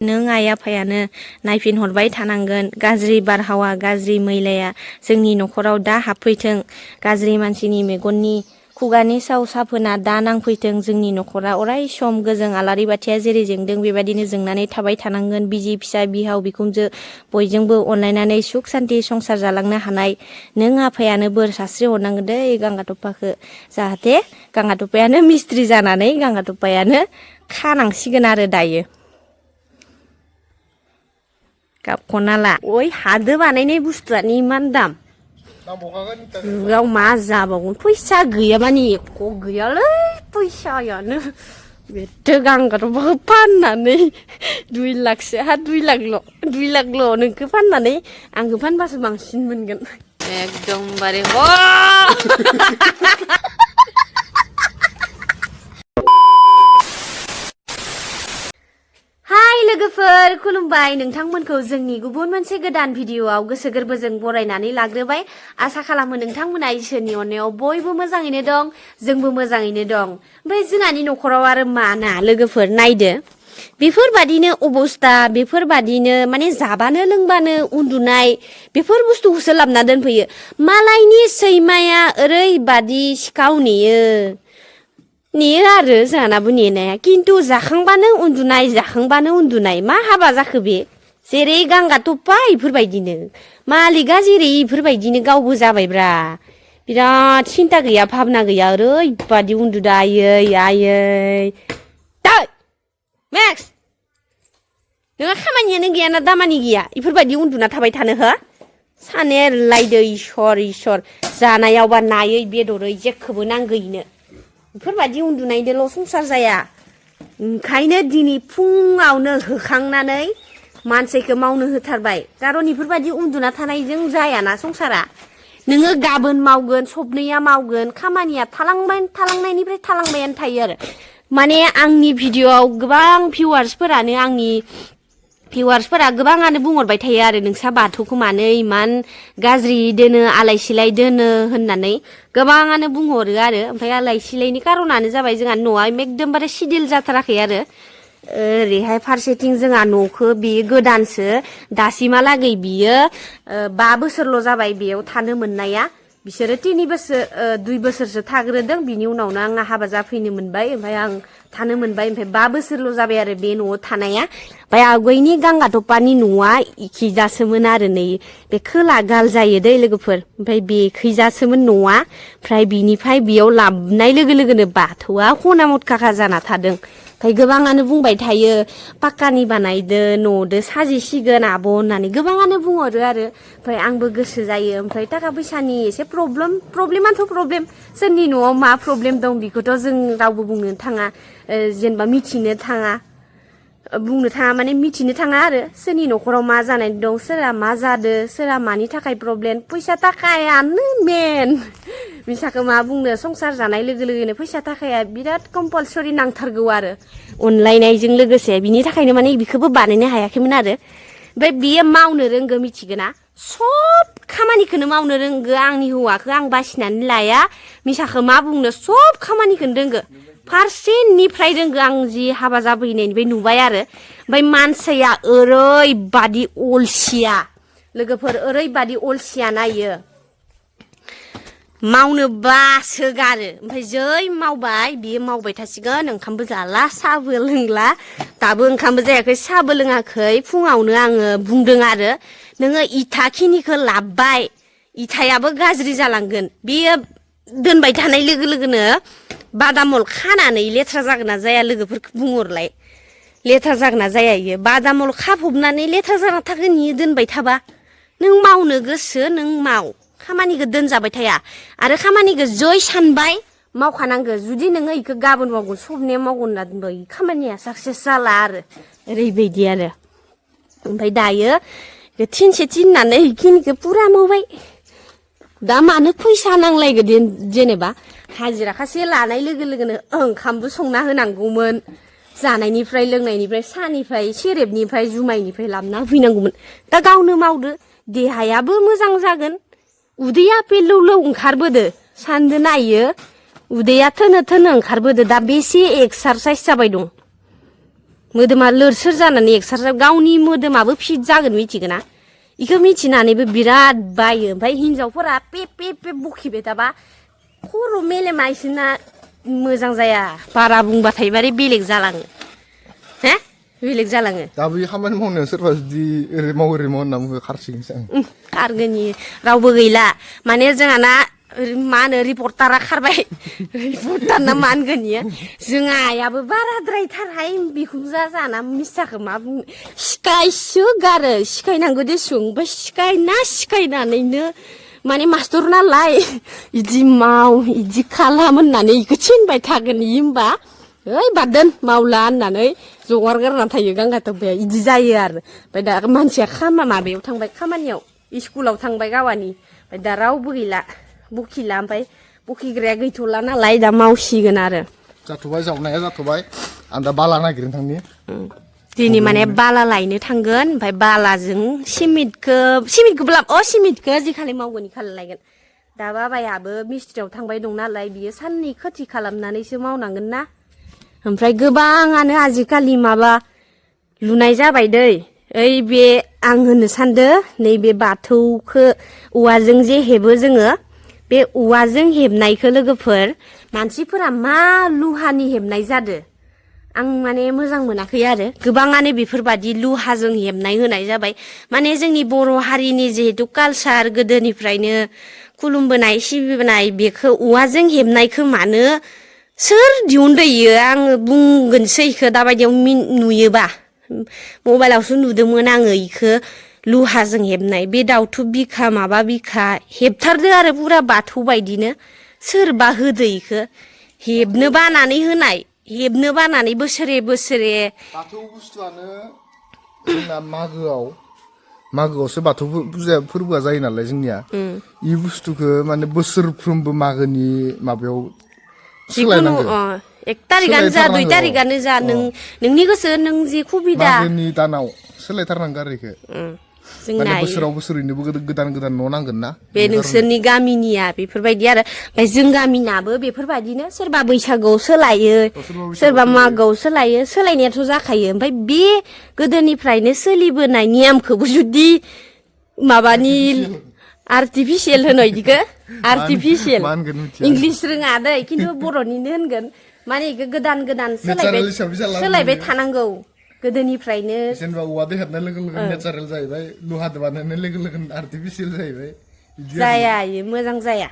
नों आइ आफायानो नायफिनहरबाय थानांगोन। गाज्रि बारहावा गाज्रि मैलाया जोंनि न'खराव दा हाबफैथों। गाज्रि मानसिनि मेगननि खुगानि साफोना दा नांफैथों। जोंनि न'खरा अराय सम गोजों आलारि बाथिया जेरै जोंदों बेबायदिनो जोंनानै थाबाय थानांगोन। बिसि फिसा बिहाव बिखुनजो बयजोंबो अनलायनानै सुख सान्ति संसार जालांनो हानाय नों आफायानो बोर सास्रि हरनांगोन दै गांगाथफाखो। जाहाथे गांगाथफायानो मिस्ट्रि जानानै गांगाथफायानो खानांसिगोन आरो दायो। गाबख'नाला ओइ हादो बानायनाय बुस्थुआनो इमान दाम। जुगाव मा जाबावगोन फैसा गैयाबानि एख' गैयालै फैसायानो। बेथो गांगाथफाखौ फाननानै 2 लाखसो हा 2 लाखल' नोंखौ फाननानै आंखौ फानबासो बांसिन मोनगोन। एकदमबारे लोगोफोर खुलुमबाय नोंथांमोनखौ जोंनि गुबुन मोनसे गोदान भिडिअआव गोसो गोरबोजों बरायनानै लाग्रोबाय। आसा खालामो नोंथांमोना इसोरनि अननायाव बयबो मोजाङैनो दं, जोंबो मोजाङैनो दं। ओमफ्राय जोंहानि न'खराव आरो माना लोगोफोर नायदो बेफोरबादिनो अबस्था, बेफोरबादिनो माने जाबानो लोंबानो उन्दुनाय बेफोर बुस्थुखौसो लाबोना दोनफैयो। मालायनि सैमाया ओरैबादि सिखाव नेयो आरो जानाबो नेनाया, खिन्थु जाखांबानो उन्दुनाय मा हाबा जाखो बे? जेरै गांगाथफा इफोरबायदिनो मालिका जेरै इफोरबायदिनो गावबो जाबायब्रा। बिराद सिन्था गैया भाबना गैया ओरैबादि उन्दुदो आयै मेक्स नोंहा खामानियानो गैयाना दामानि गैया इफोरबायदि उन्दुना थाबाय थानो हो? साने लायदो इसर जानायावबा नायै बेदरै जेखौबो नांगौयैनो बेफोरबायदि उन्दुनायदोल' संसार जाया। ओंखायनो दिनै फुङावनो होखांनानै मानसिखौ मावनो होथारबाय। खारन इफोरबायदि उन्दुना थानायजों जायाना संसारा। नोङो गाबोन मावगोन सबनैया मावगोन खामानिया थालांनायनिफ्राय थालांबायानो थायो आरो। माने आंनि भिडिअआव गोबां भिउवार्सफोरा गोबाङानो बुंहरबाय थायो आरो नोंसा बाथौखौ मानो इमान गाज्रि दोनो आलाय सिलाय दोनो होननानै गोबाङानो बुंहरो आरो। ओमफ्राय आलाय सिलायनि कारनानो जाबाय जोंहा न'आ एकदमबारे सिडिल जाथाराखै आरो। ओरैहाय फारसेथिं जोंहा न'खौ बेयो गोदानसो दासिमहालागै बियो 5 बोसोरल' जाबाय बेयाव थानो मोननाया। बिसोरो 2 बोसोरसो थाग्रोदों, बिनि उनावनो आंहा हाबा जाफैनो मोनबाय। ओमफ्राय आं थानो मोनबाय। ओमफ्राय 5 बोसोरल' जाबाय आरो बे न'आव थानाया। ओमफ्राय आवगायनि गांगाथफानि न'आ इखिजासोमोन आरो नै बे खोला गाल जायो दै लोगोफोर। ओमफ्राय बेखैजासोमोन न'आ। ओमफ्राय बिनिफ्राय बेयाव लाबनाय लोगो लोगोनो बाथौआ खना मटकाखा जाना थादों। ओमफ्राय गोबाङानो बुंबाय थायो पाक्कानि बानायदो न'दो साजिसिगोन आब' होननानै गोबाङानो बुंहरो आरो। ओमफ्राय आंबो गोसो जायो। ओमफ्राय थाखा फैसानि एसे प्रब्लेमाथ' प्रब्लेम। सोरनि न'आव मा प्रब्लेम दं बेखौथ' जों रावबो बुंनो थाङा, जेनेबा मिथिनो थाङा आरो सोरनि न'खराव मा जानाय दं, सोरहा मा जादो, सोरहा मानि थाखाय प्रब्लेम। फैसा थाखायानो मेन। मिसाखौ मा बुंनो, संसार जानाय लोगो लोगोनो फैसा थाखाया बिराद कम्पालसरि नांथारगौ आरो अनलायनायजों लोगोसे। बिनि थाखायनो माने बेखौबो बानायनो हायाखैमोन आरो। ओमफ्राय बियो मावनो रोंगो मिथिगोना, सब खामानिखौनो मावनो रोंगो। आंनि हौवाखौ आं बासिनानै लाया, मिसाखौ मा बुंनो सब खामानिखौनो रोंगो। फारसेनिफ्राय रोंगो आं जि हाबा जाफैनायनिफ्राय नुबाय आरो। ओमफ्राय मानसिया ओरैबादि अलसिया लोगोफोर, ओरैबादि अलसिया नायो मावनो बासोगारो। ओमफ्राय जै मावबाय बियो मावबाय थासिगोन, ओंखामबो जाला साहाबो लोंला। दाबो ओंखामबो जायाखै साहाबो लोङाखै। फुङावनो आङो बुंदों आरो नोङो इथा खिनिखौ लाबबाय, इथायाबो गाज्रि जालांगोन। बेयो दोनबाय थानाय लोगो लोगोनो बादामल खानानै लेथ्रा जागोन ना जाया लोगोफोरखौ बुंहरलाय। लेथ्रा जागोन ना जाया इयो? बादामल खाफबनानै लेथ्रा जाना थागोन इयो दोनबाय थाबा। नों मावनो गोसो नों माव, खामानिखौ दोनजाबाय थाया। आरो खामानिखौ जै सानबाय मावखानांगो। जुदि नोङो इखौ गाबोन मावगोन सबनिया मावगोन होनना दोनबाय खामानिया साक्सेस जाला आरो ओरैबायदि आरो। ओमफ्राय दायो थिनसे थिननानै इखिनिखौ पुरा मावबाय। दा मानो फैसा नांलायगोन जेनेबा हाजिरा खासे लानाय लोगो लोगोनो ओंखामबो संना होनांगौमोन। जानायनिफ्राय लोंनायनिफ्राय साहानिफ्राय सेरेबनिफ्राय जुमाइनिफ्राय लाबोना होफैनांगौमोन। दा गावनो मावदो, देहायाबो मोजां जागोन। उदैया पेलौलौ ओंखारबोदो सानदो नायो, उदैया थोनो ओंखारबोदो। दा बेसे एक्सारसाइस जाबाय दं। मोदोमा लोरसोर जानानै एक्सारसाइज गावनि मोदोमाबो फिट जागोन मिथिगोना इखो मिथिनानैबो बिराद बायो ओमफ्राय हिनजावफोरा पे पे पे बखिबाय थाबा खर' मेलेमा इसोरना मोजां जाया बारा बुंबाथाय बारे बेलेग जालाङो हे बेलेग जालाङो दाबो खामानि मावनायाव सोरबा जुदि ओरै माव होनना बुङो खारसिगोनसो आं खारगोन रावबो गैला माने जोंहाना मा होनो रिपर्टारा खारबाय रिपर्टार ना मा होनगोन इयो जोंहा आइयाबो बाराद्रायथारहाय बिखुनजोआ जाना मिसाखौ मा बुंनो सिखायसो गारो सिखायनांगौ देसुं ओमफ्राय सिखायनानैनो माने मास्टर नालाय इदि माव इदि खालाम होननानै इखौ थिनबाय थागोन इयो होमबा ओइ बाददोन मावला होननानै जगार गारना थायो गांगाथोबबाय इदि जायो आरो ओमफ्राय दा मानसिया माबायाव थांबाय खामानियाव स्कुलाव थांबाय गावानि ओमफ्राय दा रावबो गैला बखिला ओमफ्राय बखिग्राया गैथ'ला नालाय दा मावसिगोन आरो जाथ'बाय जावनाया जाथ'बाय आं दा बाला नागिरनो थांनि दिनै माने बाला लायनो थांगोन ओमफ्राय बालाजों सिमेन्टखौ जि खालि मावगोन इ खालि लायगोन दा बाबायाबो मिस्ट्रियाव थांबाय दं नालाय बियो साननै खोथि खालामनानैसो मावनांगोन ना ओमफ्राय गोबाङानो आजिखालि माबा लुनाय जाबाय दै ओइ बे आं होननो सानदो नैबे बाथौखौ औवाजों जे हेबो जोङो बे औवाजों हेबनायखौ लोगोफोर मानसिफोरा मा लुहानि हेबनाय जादो आं माने मोजां मोनाखै आरो गोबाङानो बेफोरबादि लुहाजों हेबनाय होनाय जाबाय माने जोंनि बर' हारिनि जिहेतु कालसार गोदोनिफ्रायनो खुलुमबोनाय सिबिबोनाय बेखौ औवाजों हेबनायखौ मानो सोर दिहुनदोयो आङो बुंगोनसै इखो दाबायदियाव नुयोबा मबाइलावसो नुदोंमोन आङो इखो लुहाजों हेबनाय बे दाउथु बिखा माबा बिखा हेबथारदो आरो पुरा बाथौ बायदिनो सोरबा होदो इखो हेबनो बानानै बोसोरे बाथौ बुस्थुआनो जोंना मागोआवसो बाथौ फोरबोआ जायो नालाय जोंनिया इ बुस्थुखौ माने बोसोरफ्रोमबो मागोनि माबायाव सोलायनांगौ 1 तारिखानो जा 2 तारिखानो जा नोंनि गोसो नों जे खुबिदा मागोनि दानाव सोलायथारनांगौ आरो इखो जोंना बोसोरैनोबो गोदान न' नांगोन ना बे नोंसोरनि गामिनिया बेफोरबायदि आरो ओमफ्राय जों गामिनाबो बेफोरबायदिनो सोरबा बैसागोआव सोलायो सोरबा मागोआव सोलायनायाथ' जाखायो ओमफ्राय बे गोदोनिफ्रायनो सोलिबोनाय नियमखौबो जुदि माबानि आर्टिफिसियेल होनो इदिखो आर्टिफिसियेल इंलिस रोङा दै खिन्थु बर'निनो होनगोन माने इखो गोदान सोलायबाय थानांगौ गोदोनिफ्रायनो जेनेबा औवादो हेबनाय लोगो लोगो नेचारेल जाहैबाय लुहादो बानायनाय लोगो लोगो आर्टिफिसियेल जाहैबाय जाया इयो मोजां जाया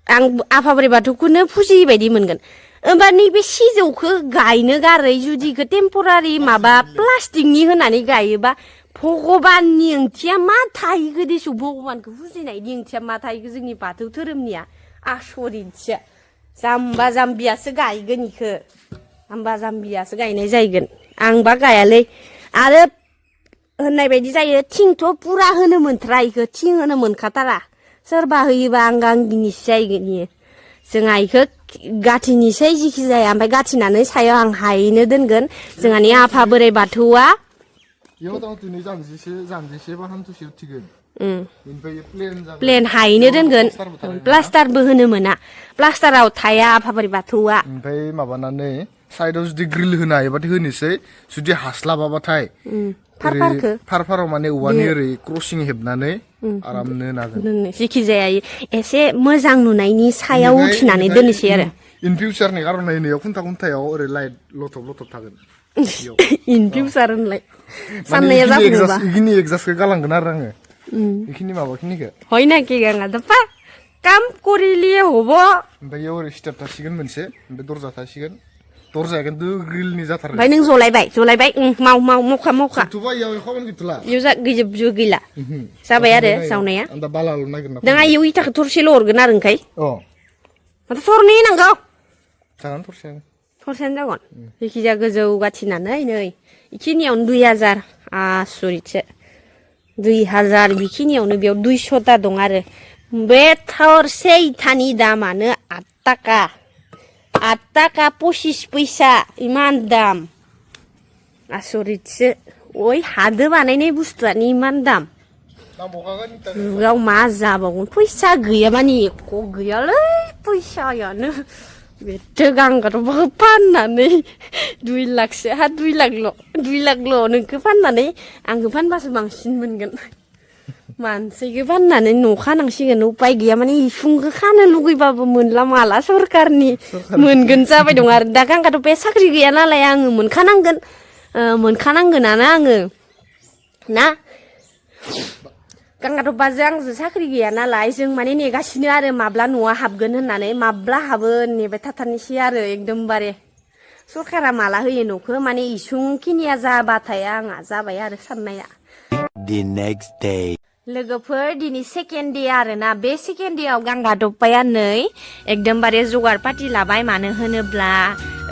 आं आफा बोराइ बाथौखौनो फुजियै बायदि मोनगोन होमबा नैबे सिजौखौ गायनो गारै जुदि इखो टेम्परारि माबा प्लास्टिकनि होनानै गायोबा भगबाननि ओंथिया मा थाहैखो देसु भगबानखौ फुजिनायनि ओंथिया मा थाहैखो जोंनि बाथौ धोरोमनिया आसरितसो जाम्बा जाम्बियासो गायगोन इखो जाम्बा जाम्बियासो गायनाय जाहैगोन आंबा गायालै आरो होननाय बायदि जायो थिंथ' पुरा होनो मोनथारा इखो थिं होनो मोनखाथारा सोरबा होयोबा आं गांगिनिसो जाहैगोन इयो जोंहा इखो गाथिनिसै जिखि जाया ओमफ्राय गाथिनानै सायाव आं हायैनो दोनगोन जोंहानि आफा बोराइ बाथौआ प्लेन हायैनो दोनगोन प्लास्टारबो होनो मोना प्लास्टाराव थाया आफा बोराइ बाथौआ ओमफ्राय माबानानै साइडआव जुदि ग्रिल होनो हायोबाथाय होनोसै जुदि हास्लाबाबाथाय फारफाराव माने औवानि ओरै क्रसिं हेबनानै आरामनो नागोन जिखि जाया एसे मोजां नुनायनि सायाव उथिनानै दोननोसै आरो इन फिउचारनि खार'नै नैयाव खुन्थायाव ओरै लाइट लथब थागोन इन फिउचार होनलाय साननाया जाफुङोबा इखिनि एगजास्टखौ गालांगोन आरो आङो इखिनि माबाखिनिखौ হয় নাকি गाङा কাম করিলিয়ে হব ओमफ्राय इयाव ओरै स्टेप थासिगोन मोनसे ओमफ्राय दरजा थासिगोन दरजाया खिन्थु ग्रिलनि जाथारो ओमफ्राय नों जलायबाय माव मखा गैथ'बा इयाव खामानि गैथ'ला इयाव गैजोबजो गैला जाबाय आरो जावनाया आं दा बालाल' नागिरना नोंहा इयाव इथाखौ थरसेल' हरगोन आरो ओंखाय माथो थरनै नांगौ जागोन थरसेयानो जागोन जायखिजाया गोजौ गाथिनानै नै इखिनियावनो 2000 आसरितसो 2000 बिखिनियावनो बेयाव 200ता दं आरो बे थरसे इथानि दामानो 8 ताका 25 फैसा इमान दाम आसरितसो ओइ हादो बानायनाय बुस्थुआनो इमान दाम जुगाव मा जाबावगोन फैसा गैयाबानि एख' गैयालै फैसायानो बेथो गांगा दफाखौ फाननानै 2 लाखसो 2 लाखल' नोंखौ फाननानै आंखौ फानबासो बांसिन मोनगोन मानसिखौ फाननानै न' खानांसिगोन उपाय गैया माने इफुंखौ खानो लुगैबाबो मोनला माला सरखारनि मोनगोन जाबाय दं आरो दा गांगा दफाया साख्रि गैया नालाय आङो मोनखानांगोनानो आङो ना गांगा दफाजों आंजों साख्रि गैया नालाय जों माने नेगासिनो आरो माब्ला न'आ हाबगोन होननानै माब्ला हाबो नेबाय थाथारनोसै आरो एकदमबारे सरखारा माला होयो न'खौ माने इसुंखिनिया जाबाथाय आंहा जाबाय आरो साननाया The next day. लोगोफोर दिनै सेकेन्ड दे आरोना बे सेकेन्ड देआव गांगा दफाया नै एकदमबारे जगार पाति लाबाय मानो होनोब्ला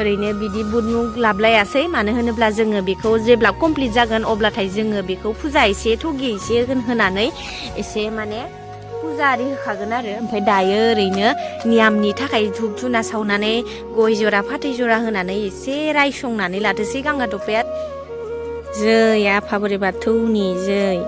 ओरैनो बिदि बुद मुग लाबलायासै मानो होनोब्ला जोङो बेखौ जेब्ला कमप्लिट जागोन अब्लाथाय जोङो बेखौ फुजा एसे थगि एसे होनानै एसे माने फुजा आरि होखागोन आरो ओमफ्राय दायो ओरैनो नियामनि थाखाय धुप धुना सावनानै गय जरा फाथै जरा होनानै एसे रायसंनानै लाथोसै गांगा दफाया जै आफा बोराइ बाथौनि जै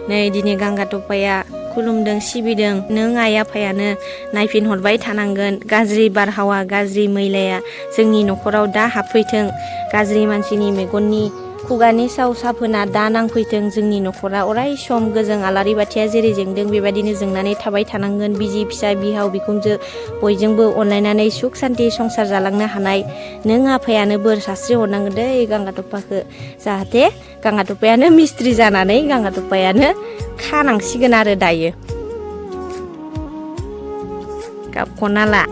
नै दिनै गांगा दफाया खुलुमदों सिबिदों नों आइ आफायानो नायफिनहरबाय थानांगोन गाज्रि बारहावा गाज्रि मैलाया जोंनि न'खराव दा हाबफैथों गाज्रि मानसिनि मेगननि खुगानि साव साफोना दा नांफैथों जोंनि न'खरा अराय सम गोजों आलारि बाथिया जेरै जोंदों बेबायदिनो जोंनानै थाबाय थानांगोन बिसि फिसा बिहाव बिखुनजो बयजोंबो अनलायनानै सुख सान्ति संसार जालांनो हानाय नों आफायानो बोर सास्रि हरनांगोन दै गांगा दफाखौ जाहाथे गांगा दफायानो मिस्ट्रि जानानै गांगा दफायानो खानांसिगोन आरो दायो गाबख'ना ला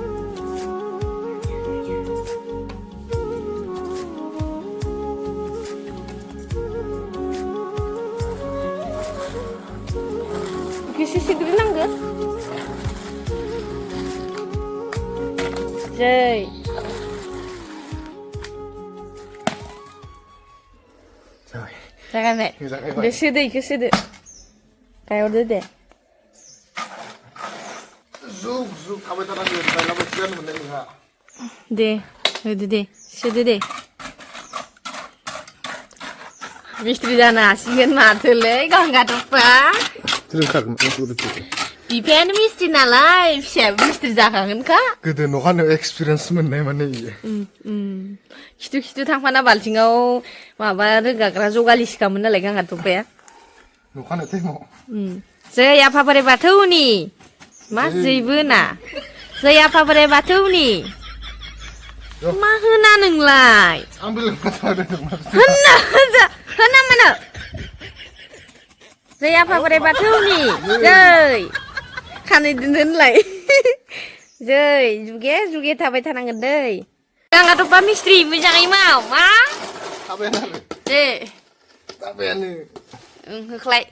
गोसो सिग्रोनांगो जै जागायनाय दे सोदो इखौ सोदो गायहरदो दे जुग जुग थाबाय थानांगोन बायलाबायसिगोन मोननाय नोंहा दे होदो दे सोदो दे मिस्ट्रि जानो हासिगोन माथोलै गांगा दफा बिफायानो मिस्ट्रि नालाय फिसायाबो मिस्ट्रि जाखागोनखा गोदो न'खानो एक्सपिरियेन्स मोननाय माने इयो खिथु खिथु थांफाना बाल्थिङाव माबा रोगाग्रा जगालिसखामोन नालाय गांगा दफाया न'खानो टाइमाव जै आफा बोराइ बाथौनि मा जैबो ना जै आफा बोराइ बाथौनि मा होना नोंलाय होना मानो जै आफा बोराइ बाथौनि जै खानै दोनलाय जै जुगे जुगे थाबाय थानांगोन दै गांगा दफा मिस्ट्रि मोजाङै माव मा थाबायानो आरो दे थाबायानो होख्लाय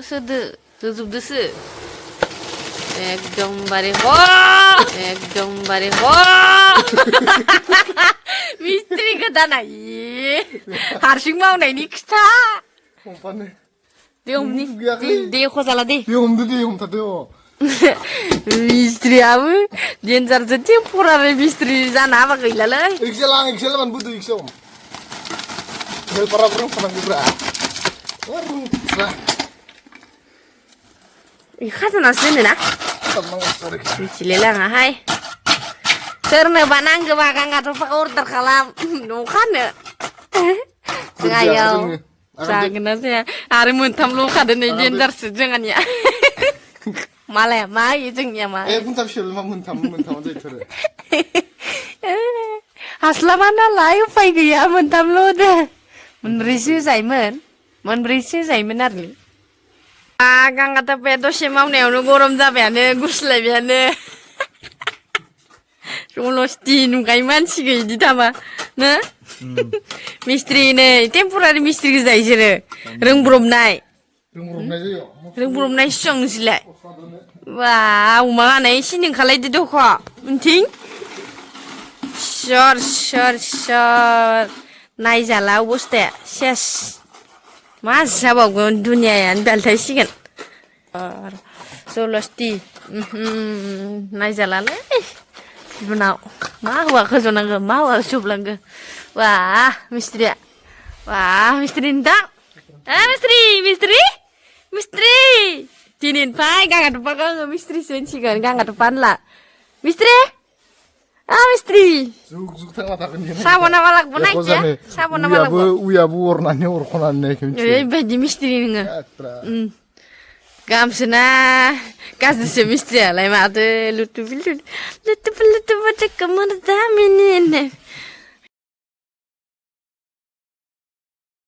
सोदो होजोबदोसो एकदमबारे मिस्ट्रि गोदाना हारसिं मावनायनि खोथा दे खजाला दे हमदो दे हमथादो मिस्ट्रियाबो डेन्जारसो टेम्परारि मिस्ट्रि जानो हाबा गैलालै एक्सेल मान बुदो एक्सेल हेल्पाराबो रोंफानांगौब्रा खाजोनासो दोनो ना मिथिलाय लाङाहाय सोरनोबा नांगौबा गांगा दफाखौ अर्डार खालाम न' खानो जोंहायाव जागोन ना जाया आरो मोनथामल' खादो नै डेन्जारसो जोंहानिया मालाया मा होयो जोंनिया मा बुंथाम फिसल मा मोनथामानो जाहैथारो हास्लाबा नालाय उपाय गैया मोनथामल' दे मोनब्रैसो जायोमोन आरो गांगा दफाया दसे मावनायावनो गरम जाबायानो गुस्लायबायानो जलस्ति नुगाय मानसि गैयि थाबा नो मिस्ट्रि नै टेम्परारि मिस्ट्रि गोजा इसोरो रोंब्रबनाय सिगां नोंसोरलाय बा अमा गानाय सिन ओंखारलायदो दख' उनथिं सर नायजाला अबस्थाया सेस मा जाबावगोन दुनियायानो बेलथायसिगोन जलस्ति नायजालालै जुनाव मा हौवा खोज'नांगौ मा हौवा जोबलांगौ वा मिस्ट्रिया वा मिस्ट्रि नोंथां मिस्ट्रि दिनैनिफ्राय गांगा दफाखौ आङो मिस्ट्रिसो होनसिगोन गांगा दफा होनला मिस्ट्रि mistri. Zuk थांना थागोन बियो Sabon nama lagu naik ya. Sabon nama lagu. उयाबो अरनानै अरख'नानै Oरैबायदि मिस्ट्रि नोङो. Atra. गाहामसोना गाज्रिसो मिस्ट्रियालाय माथो लुथुबि लुथुबि लुथुबि लुथुबि मोजां मिनि